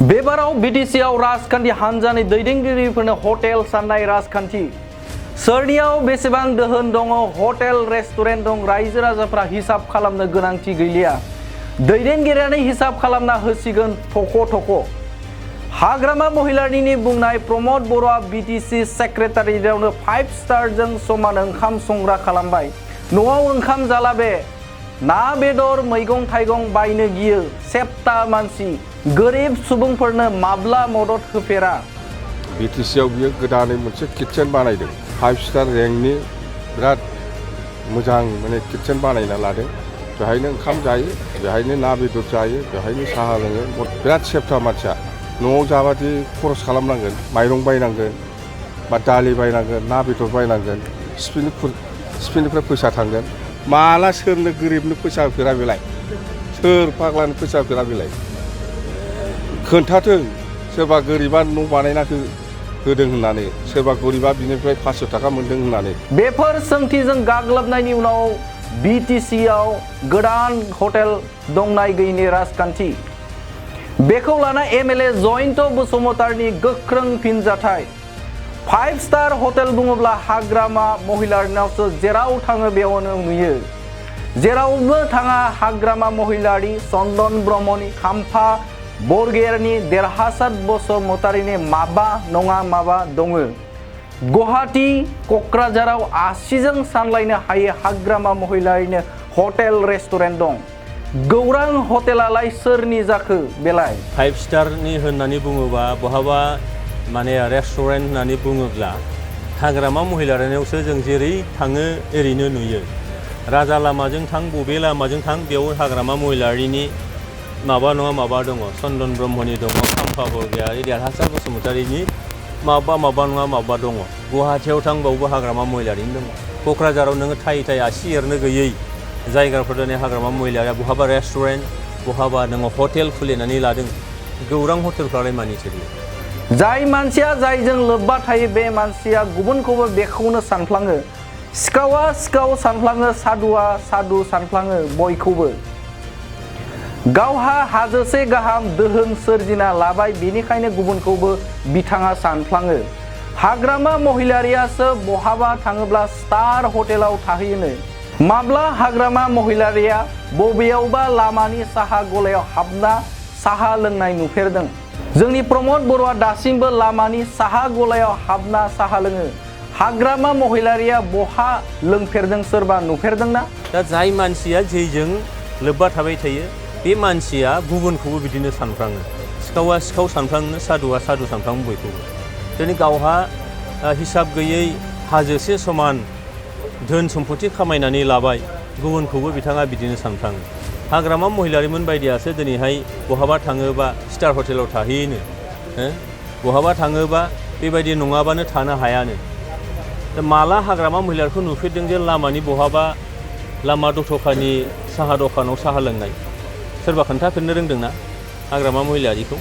बेबाराव बिटिसिआव राजखान्थि हान्जानि दैदेनगिरिफोरनो हटेल साननाय राजखान्थि सोरनियाव बेसेबां दोहोन दङ हटेल रेस्टुरेन्ट दं रायजो राजाफ्रा हिसाब खालामनो गोनांथि गैलिया दैदेनगिरियानो हिसाब खालामना होसिगोन थख' थख' हाग्रामा महिलारिनि बुंनाय प्रमद बर'आ बिटिसि सेक्रेटारियावनो 5 स्टारजों समान ओंखाम संग्रा खालामबाय न'आव ओंखाम जाला बे ना बेदर मैगं थाइगं बायनो गियो सेप्ता मानसि गोरिब सुबुंफोरनो माब्ला मदद होफेरा बिटिसिआव बियो गोदानै मोनसे किटचेन बानायदों 5 स्टार रेंकनि बिराद मोजां माने किटचेन बानायना लादों बेहायनो ओंखाम जायो बेहायनो ना बेदर जायो बेहायनो साहा लोङो बिराद सेप्ता मानसिया न'आव जाबादि खरस खालामनांगोन माइरं बायनांगोन बा दालि बायनांगोन ना बेदर बायनांगोन स्पिनिफ्राय फैसा थांगोन माला सोरनो गोरिबनो फैसा होफेरा बेलाय सोर फाग्लानो फैसा होफेरा बेलाय खोन्थाथों सोरबा गोरिबा न' बानायना होदों होननानै सोरबा गोरिबा बिनिफ्राय 500 थाखा मोन्दों होननानै बेफोर सोंथिजों गाग्लोबनायनि उनाव बिटिसिआव गोदान हटेल दंनाय गैयिनि राजखान्थि बेखौ लाना एमएलए जयन्त बसुमतारीनि गोख्रों फिनजाथाय 5 स्टार हटेल बुङोब्ला हाग्रामा महिलारिनावसो जेराव थाङो बेयावनो नुयो जेरावबो थाङा हाग्रामा महिलारि चन्दन ब्रह्मनि खाम्फा बरगयारिनि देरहासात बसुमतारीनि माबा नङा माबा दङ गुवाहाटी क'क्राझाराव आसिजों सानलायनो हायै हाग्रामा महिलारिनो हटेल रेस्टुरेन्ट दं गौरां हटेलालाय सोरनि जाखो बेलाय 5 स्टारनि होननानै बुङोबा बहाबा माने रेस्टुरेन्ट होननानै बुङोब्ला हाग्रामा महिलारिनावसो जों जेरै थाङो ओरैनो नुयो राजा लामाजों थां बबे लामाजों थां बेयाव हाग्रामा महिलारिनि माबा नङा माबा दङ चन्दन ब्रह्मनि दङ खाम्फा बरगयारि देरहासात बसुमतारीनि माबा नङा माबा दङ गुवाहाटीयाव थां बावबो हाग्रामा महिलारिनि दङ क'क्राझाराव नोङो थाइ आसि एरनो गैयै जायगाफोर दिनै हाग्रामा महिलारिया बहाबा रेस्टुरेन्ट बहाबा नोङो हटेल खुलिनानै लादों गौरां हटेलफ्रालाय मानि सोलियो जाय मानसिया जायजों लोब्बा थायो बे मानसिया गुबुनखौबो बेखौनो सानफ्लाङो सिखावा सिखाव सानफ्लाङो सादुआ सादु सानफ्लाङो बयखौबो गावहा हाजोसे गाहाम दोहोन सोरजिना लाबाय बेनिखायनो गुबुनखौबो बिथाङा सानफ्लाङो हाग्रामा महिलारियासो बहाबा थाङोब्ला स्टार हटेलाव थाहैयोनो माब्ला हाग्रामा महिलारिया बबेयावबा लामानि साहा गलायाव हाबना साहा लोंनाय नुफेरदों जोंनि प्रमद बर'आ दासिमबो लामानि साहा गलायाव हाबना साहा लोङो हाग्रामा महिलारिया बहा लोंफेरदों सोरबा नुफेरदोंना दा जाय मानसिया जेजों लोब्बा थाबाय थायो बे मानसिया गुबुनखौबो बिदिनो सानफ्लाङो सिखावा सिखाव सानफ्लाङो सादुआ सादु सानफ्लाङो बयखौबो दिनै गावहा हिसाब गैयै हाजोसे समान धोन सम्पति खामायनानै लाबाय गुबुनखौबो बिथाङा बिदिनो सानफ्लाङो हाग्रामा महिलारिमोन बायदियासो दिनैहाय बहाबा थाङोबा स्टार हटेलाव थाहैयोनो बहाबा थाङोबा बेबायदि नङाबानो थानो हायानो दा माला हाग्रामा महिलारिखौ नुफेरदों जे लामानि बहाबा लामा दथ'खानि साहा दखानाव साहा लोंनाय सोरबा खोन्थाफिननो रोंदोंना हाग्रामा महिलारिखौ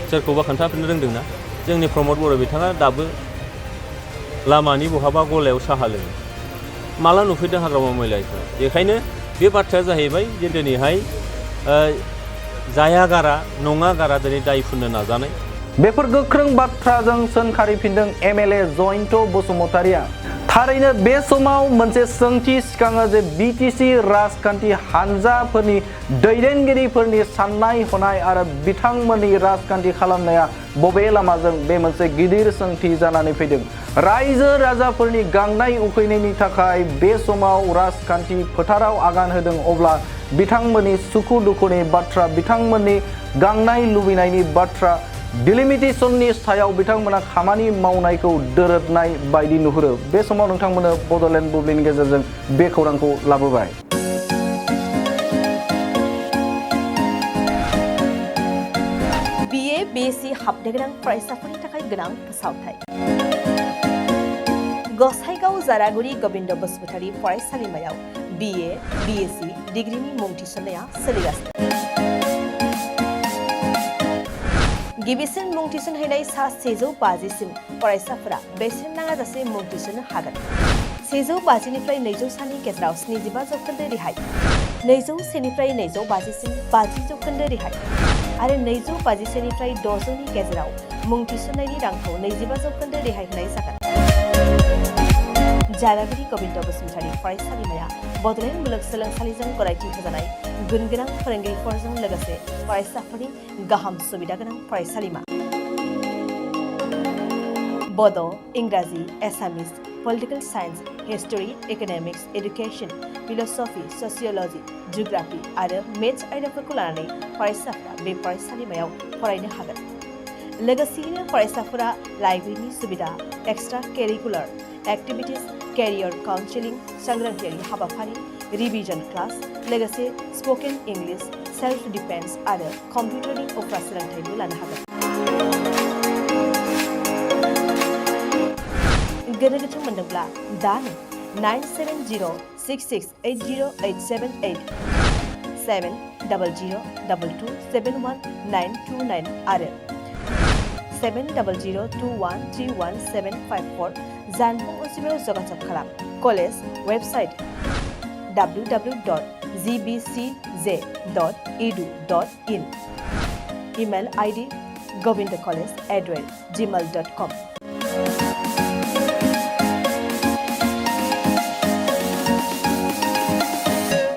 सोरखौबा खोन्थाफिननो रोंदोंना जोंनि प्रमद बर' बिथाङा दाबो लामानि बहाबा गलायाव साहा लोङो माला नुफेरदों हाग्रामा महिलारिखौ बेखायनो बे बाथ्राया जाहैबाय जे दिनैहाय जाया गारा नङा गारा दिनै दाय फुननो नाजानाय बेफोर गोख्रों बाथ्राजों सोंखारिफिनदों एमएलए जयन्त बसुमतारीया थारैनो बे समाव मोनसे सोंथि सिखाङो जे बिटिसि राजखान्थि हान्जाफोरनि दैदेनगिरिफोरनि साननाय हनाय आरो बिथांमोननि राजखान्थि खालामनाया बबे लामाजों बे मोनसे गिदिर सोंथि जानानै फैदों रायजो राजाफोरनि गांनाय उखैनायनि थाखाय बे समाव राजखान्थि फोथाराव आगान होदों अब्ला बिथांमोननि सुखु दुखुनि बाथ्रा बिथांमोननि गांनाय लुबैनायनि बाथ्रा डिलिमिटेशननि सायाव बिथांमोना खामानि मावनायखौ दोरोदनाय बायदि नुहुरो बे समाव नोंथांमोननो बड'लेण्ड बुब्लिनि गेजेरजों बे खौरांखौ लाबोबाय BA BSc हाबनो गोनां फरायसाफोरनि थाखाय गोनां फोसावथाय गसाइगाव जारागुरि गोविन्द बसुमतारी फरायसालिमायाव BA BSc डिग्रीनि मुं थिसननाया सोलिगासिनो गिबिसिन मुं थिसनहैनाय सा 150 सिम फरायसाफोरा बेसेन नाङाजासे मुं थिसननो हागोन 150 निफ्राय 200 सानि गेजेराव 75% रेहाय 201 निफ्राय 250 सिम 50% रेहाय आरो 250निफ्राय 600नि गेजेराव मुं थिसननायनि रांखौ 25% रेहाय होनाय जागोन। जालागुरि गबिन्द बसुमतारी फरायसालिमाया बड'लेण्ड मुलुगसोलोंसालिजों गनायथि होजानाय गुनगोनां फोरोंगिरिफोरजों लोगोसे फरायसाफोरनि गाहाम सुबिदा गोनां फरायसालिमा। बड', इंराजि, Assamese, political science, history, economics, education, philosophy, sociology, geography आरो मेथ्स आयदाफोरखौ लानानै फरायसाफोरा बे फरायसालिमायाव फरायनो हागोन। लोगोसेयैनो फरायसाफोरा लाइब्रेरिनि सुबिदा, एक्सट्रा केरिकुलार एक्टिभिटिज, केरियर काउन्सेलिं, सांग्रांथियारि हाबाफारि, रिभिजन क्लास, लोगोसे स्पोकेन इंलिश, सेल्फ डिफेन्स आरो कम्पिउटारनि उफ्रा सोलोंथायबो लानो हागोन। गोनो गोथो मोनदोंब्ला दानो 9706680878 7002271929 आरो 7002131754 जानबुं अनजिमायाव जगाजग खालाम। College website www.gbcj.edu.in email ID govindacollege@gmail.com